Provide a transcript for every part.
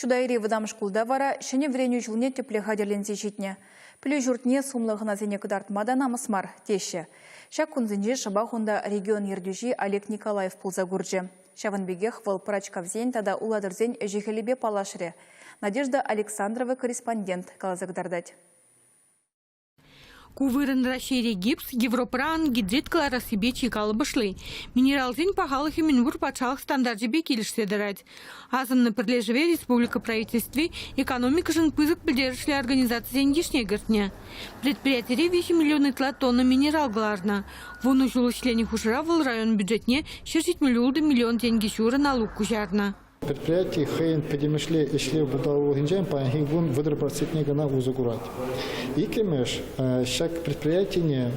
Чутайри вӑтам шкулта вара ҫӗнӗ вӗренӳ ҫулне тӗплӗ хатӗрленсе ҫитнӗ. Пӗлӳ ҫуртне сумлӑ хӑнасене кӑтартма та намӑс мар, теҫҫӗ. Ҫак кунсенче шӑпах унта регион ертӳҫи Олег Николаев пулса курчӗ. Ҫавӑн пекех вӑл Пӑрачкавсен тата Улатӑрсен ӗҫӗ-хӗлӗпе паллашрӗ. Надежда Александрова корреспондент каласа кӑтартать. Ку вырӑн Раҫҫейре гипс, Европӑра ангидрит кӑларассипе чи калӑпӑшли. Минералсен пахалӑхӗ мӗнпур патшалӑх стандарчӗпе килӗшсе тӑрать. Асӑннӑ пӗрлешӗве республика правительстви экономикӑшӑн пысӑк пӗлтерӗшлӗ организацисен йышне кӗртнӗ. Предприятире 3 миллион ытла тонна минерал кӑларнӑ. 10 ҫул ӗҫленӗ хушӑра вӑл район бюджетне 176 миллион тенкӗ ҫурӑ налук куҫарнӑ. Предприяти хӑйӗн пӗтӗмӗшле ӗҫлев пултарулӑхӗнчен паянхи кун 30 процентне кӑна усӑ курать. Иккӗмӗш, ҫак предприятине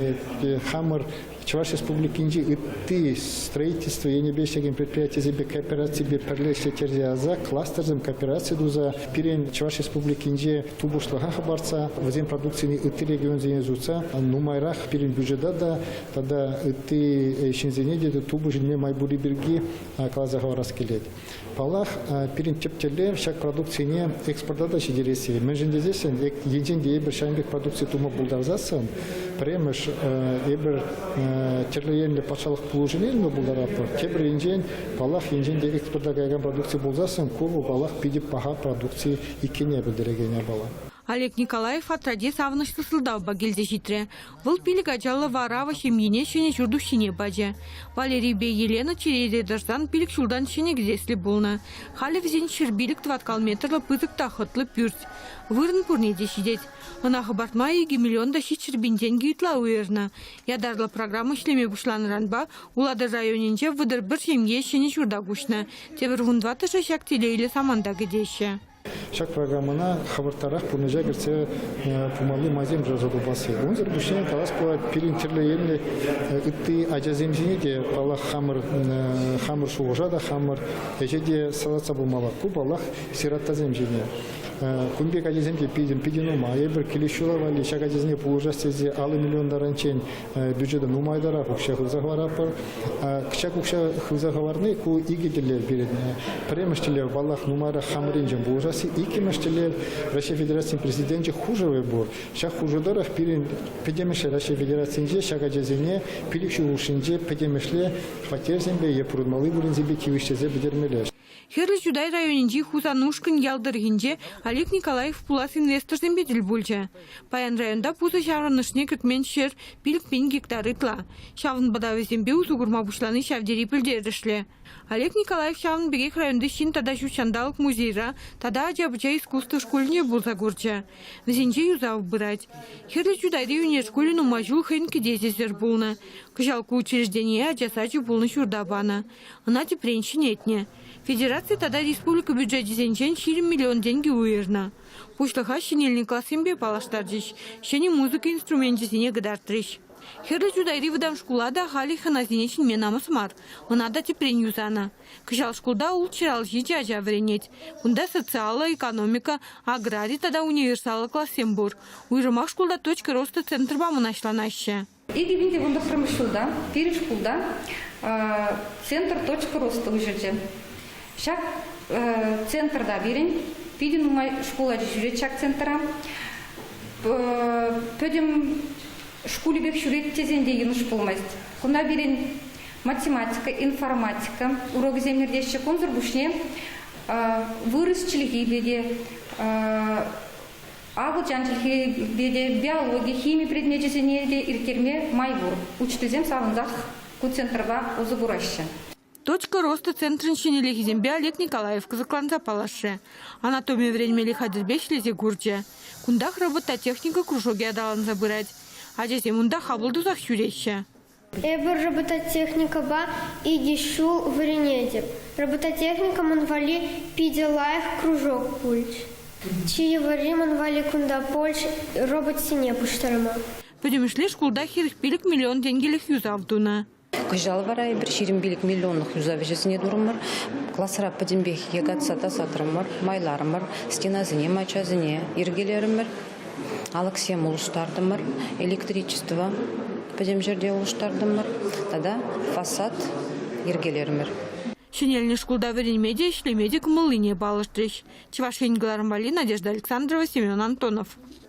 хамӑр Чӑваш Республикинчи ытти строительство енӗпе ӗҫлекен предприятисемпе коопераципе пӗрле ӗҫлеттерсе ярса кластерсем коопераци туса пирӗн Чӑваш Республикинче тупӑшлӑха хӑпартса вӗсен продукцине ытти регионсене сутса нумайрах пирӗн бюджета та тата ытти ҫынсене те тупӑш илме май пурри пирки каласа хӑварас килет. Паллах, пирӗн тӗп тӗллев ҫак продукцине экспорта та ҫитересси. Мӗншӗн тесессӗн, енчен те эпир ҫавӑн пек продукци тума пултарсассӑн, пӗрремӗш, эпир тӗрлӗ енлӗ патшалӑх пулӑшӑвне илме пултаратпӑр. Тепӗр енчен, паллах, енчен те экспорта каякан продукци пулсассӑн, ку вӑл, паллах, питӗ паха продукци иккенне пӗлтерекен япала. Олег Николаев отряде савӑнӑҫлӑ сӑлтавпа килсе ҫитрӗ. Вӑл пилӗк ачаллӑ Варава ҫемйине ҫӗнӗ ҫурт уҫҫине пачӗ. Валерийпе Елена чирете тӑрсан пилӗк ҫултан ҫӗнӗ кӗтеслӗ пулнӑ. Халӗ вӗсен 105 тӑваткал метрлӑ пысӑк та хӑтлӑ пӳрт. Вырӑн пурне те ҫитет. Ӑна хӑпартма 2 миллион та 700 пин тенкӗ ытла уйӑрнӑ. Ятарлӑ программа ӗҫлеме пуҫланӑранпа Улатӑр районӗнче 31 ҫемье ҫӗнӗ ҫурта куҫнӑ. Тепӗр 14-шӗ ҫак телейлӗ саманта кӗтеҫҫӗ. Ҫак программӑна хӑвӑрттарах пурнӑҫа кӗртсе пымалли майсем шыраса тупасси. Унсӑр пуҫне, калас пулать, пирӗн тӗрлӗ енлӗ ытти ачасем ҫине те, паллах, хамӑр хамӑр шухӑша та, хамӑр ӗҫе те салатса пымалла. Ку, паллах, сираттасем ҫине. Кун пек ачасем те питӗ, питӗ нумай. Эпир килес ҫула валли ҫак ачасене пулӑшас тесе 50 миллион таранччен бюджета нумайтарах укҫа хывса хӑваратпӑр. Ҫак укҫа хывса хӑварни ку икӗ тӗллев пирӗн. Пӗрремӗш тӗллев, паллах, нумайрах хамӑрӗнчен пулӑшасси. Иккӗмӗш тӗллев, Раҫҫей Федерацийӗн Президенчӗ хушӑвӗ пур. Ҫак хушӑ тӑрӑх пирӗн пӗтӗмӗшле Раҫҫей Федерацийӗнче ҫак ачасене 5 ҫул хушшинче пӗтӗмӗшле хваттерсемпе е пурӑнмалли вырӑнсемпе тивӗҫтерсе пӗтермелле. Хӗрлӗ Чутай районӗнчи Хусанушкӑнь ял тӑрӑхӗнче Олег Николаев пулас инвесторсемпе тӗл пулчӗ. Паян районта пусӑ ҫаврӑнӑшне кӗртмен ҫӗр 5000 гектар ытла. Ҫавӑнпа та вӗсемпе усӑ курма пуҫлани ҫав тери пӗлтерӗшлӗ. Олег Николаев ҫавӑн пекех районти ҫын тата ҫут ҫанталӑк музейра тата ача-пӑча искусство шкулӗнче пулса курчӗ. Вӗсенче юсав пырать. Хӗрлӗ Чутайри ӳнер шкулӗ нумай ҫул хӑйӗн кӗтесӗсӗр пулнӑ. Кӑҫал ку учреждение ача сачӗ пулнӑ ҫурта панӑ. Ӑна тӗпрен ҫӗнетнӗ. Федераци тата республика бюджечӗсенчен 20 миллион тенкӗ уйӑрнӑ. Пуҫлӑха ҫӗнелнӗ классемпе паллаштарчӗҫ, ҫӗнӗ музыка инструменчӗсене кӑтартрӗҫ. Хӗрлӗ Чутайри вӑтам шкула та халӗ хӑнасене чӗнме намӑс мар. Ӑна та тӗпрен юсанӑ. Кӑҫал шкулта 657 ача вӗренет. Кунта социаллӑ, экономика, аграри тата универсаллӑ классем пур. Уйрӑмах шкулта «Точка роста» центрпа мӑнаҫланаҫҫӗ. 2019 ҫулта пирӗн шкулта центр «Точка роста» уҫӑлчӗ. Ҫак центрта пирӗн питӗ нумай шкул ачи ҫӳрет ҫак центра. Пӗтӗм шкулӗпех ҫӳрет тесен те йӑнӑш пулмасть. Кунта пирӗн математика, информатика урокӗсем иртеҫҫӗ. Кунсӑр пуҫне вырӑс чӗлхипе те Акӑлчан чӗлхипе те, биологи, хими предмечӗсене те ирттерме май пур. Учительсем савӑнсах ку центрпа усӑ кураҫҫӗ. «Точка роста» центрӑн ҫӗнӗлӗхӗсемпе Олег Николаев кӑсӑкланса паллашрӗ. Анатоми вӗренмелли хатӗрпе ӗҫлесе курчӗ. Кунтах робототехника кружокӗ аталанса пырать. Ачасем унта хапӑл тусах ҫӳреҫҫӗ. Эпӗ робототехникӑпа икӗ ҫул вӗренетӗп. Робототехника ман валли питӗ лайӑх кружок пулчӗ. Чи йывӑрри ман валли кунта пулчӗ роботсене пуҫтарма. Пӗтӗмӗшле шкулта 45 миллион тенкӗлӗх юсав тунӑ. Кӑҫал вара эпир 25 миллионлӑх юсав ӗҫӗсене турӑмӑр. Класра пӗтӗмпех якатса тасатрӑмӑр, майларӑмӑр, стенасене, маччасене йӗркелерӗмӗр. Алӑксем улӑштартӑмӑр, электричество пӗтӗм ҫӗрте улӑштартӑмӑр тата фасад йӗркелерӗмӗр. Ҫӗнелнӗ шкулта вӗренме те, ӗҫлеме те кӑмӑллине палӑртрӗҫ. Чӑваш Ен кӑларӑм валли Надежда Александрова, Семен Антонов.